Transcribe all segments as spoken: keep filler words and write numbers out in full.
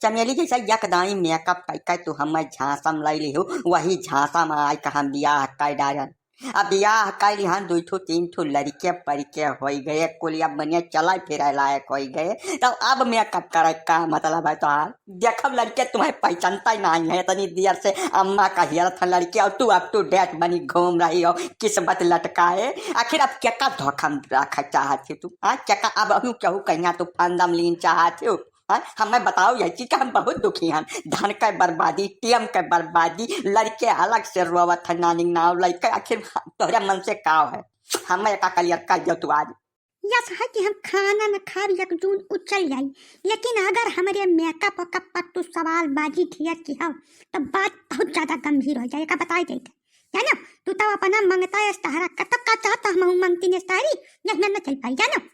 चमेली जैसा यकदाई मेकअप कई के तू हमें झांसा में लाई लिहू, वही झांसा में आई के हम बियाह कई डारन। अब बियाह कई लिहन, दुई ठो तीन ठो लड़के परिके होई गए, कुलिया बनिया चला फिरे लायक होई गए, तब अब मेकअप करे का मतलब है तोहार? देखब लड़के तुम्हें पहचानता ही नहीं है, इतनी देर से अम्मा का हियरत है लड़के और तू up to date बनी घूम रही हो, किस्मत लटकाए। आखिर अब केका धोखा में रखा चाहत हो तू? हाँ, केका अब हूँ केहू कहिया तू फंदा में लीन चाहत हो? हाँ, हमें बताओ यही चीज का हम बहुत दुखी हन। धन के बर्बादी, टेम के बर्बादी, लड़के अलग से रोवत है नानी नाव लइके, आखिर तोहरे मन से का है? हमें एका clear कर दो तू आज। यस है कि हम खाना न खाब, एक जून उचल जाई, लेकिन अगर हमरे मेकअप वेकअप पर तू सवाल बाजी ढेर किहो, तो बात बहुत ज्यादा गंभीर हो जाए, का बताई देत है, जानो? तू तो अपना मंगता है तहरा, कतब का चाहता हम मंगती ने तहरी, नहीं, मैं न चल पाई, जानो?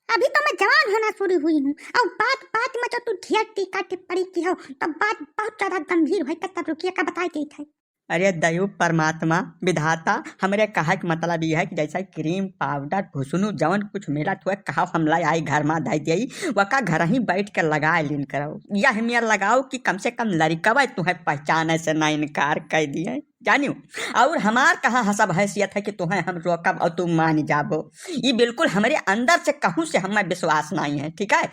अभी तो मैं जवान होना शुरू हुई हूँ, और बात बात में तो तू ढेर टीका टिप्पणी किहो, तो बात बहुत ज्यादा गंभीर होई, तब रुकिए, का बताई देत है। अरे दयु परमात्मा विधाता, हमरे कहे के मतलब ये है कि जैसा क्रीम पाउडर घुसनू जवन कुछ मिलत हुए, कहो हम लाई आई घर में धई देई, वका घर ही बैठ के लगाए लीन करो। यह मेर लगाओ कि कम से कम लड़कवे तुहें पहचाने से ना इनकार कर दिए, जानियो। और हमार कहाँ हसब हैसियत है कि तुहें हम रोकब और तू मान जाबो। ये बिल्कुल हमरे अंदर से कहूँ से हमें विश्वास नहीं है, ठीक है।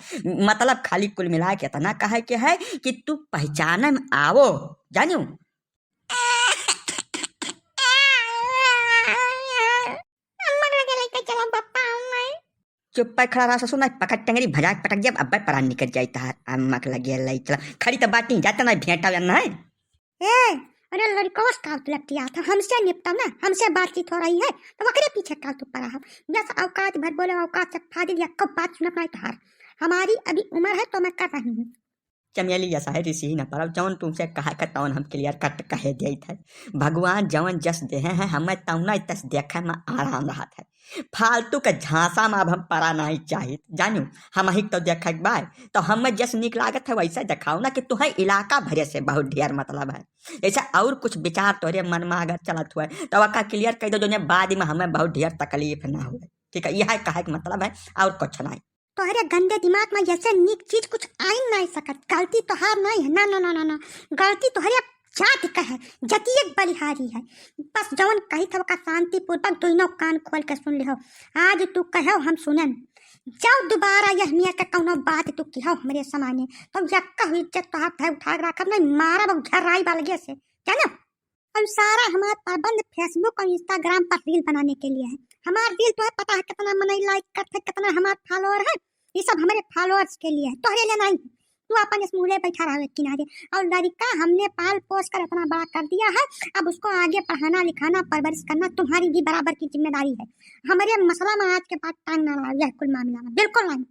मतलब खाली कुल मिला के इतना कहे के है कि तू पहचाने में आवो, जानियो। अम्मा के लगे लेके चलो पप्पा, आऊं मैं। चुप पे खड़ा रहा ससुर, नहीं पकड़ टंगरी भजाक पटक जब अब्बे परान निकल जाई तहार। अम्मा के लगे लाई चला, खड़ी तो बाटी जाता नहीं भेंटा या नहीं। ए, अरे लड़कोस का तुलपतिया था, हमसे निपटो ना, हमसे बातचीत हो रही है तो वकरे पीछे का तू पड़ा हो। बस औकात भर बोले, औकात से फाजिल, या कब बात सुनत नहीं तहार। हमारी अभी उम्र है तो मैं कर रही हूँ। चमेली यस है, रिसी न परब, जौन तुमसे कहा के तौन हम clear cut कहे देत है। भगवान जौन जस देहे हैं हमें, तौना तस देखे में आराम रहत है। फालतू के झांसा में अब हम परा नहीं चाहित, जानू। हम ही तो देखे के बाय, तो हमें जस निक लागत है वैसे देखाओ ना कि तुहें इलाका भरे से बहुत ढेर मतलब है। जैसे और कुछ विचार तोरे मन में अगर चलत हुए तो वका clear कह दो, जो बाद में हमें बहुत ढेर तकलीफ ना हुए। ठीक है, यह कहे के मतलब है और कुछ नहीं। तोहरे गंदे दिमाग में जैसे नीक चीज कुछ आइन नाई सकत। गलती तोहार नाई है, ना, ना, ना, ना, ना। गलती तोहरे जाति का है, जतिये के बलिहारी है। बस जौन कही था ओका शांतिपूर्वक दोनों कान खोल के सुन लिहो। आज तू कहो हम सुनन, जब दोबारा यह मियाँ के कौनो बात तू किहो हमरे सामने, तो यक्का हुई इज्जत तोहार धै उठा के रखब नहीं, मारब और झर्राई बालगे से, जानो? और सारा हमार प्रबंध Facebook और Instagram पर reel बनाने के लिए है। हमार reel तो है पता है कितना मनई like करते, कितना हमार follower है, ये सब हमारे followers के लिए है, तोहरे लिए नहीं। तू अपन इस मुँह ले बैठा रहो एक किनारे। और लड़का हमने पाल पोस कर इतना बड़ा कर दिया है, अब उसको आगे पढ़ाना लिखाना परवरिश करना तुम्हारी भी बराबर की जिम्मेदारी है। हमारे मसला में आज के बाद टांग ना अड़ाओ, यह कुल मामला में बिल्कुल नहीं।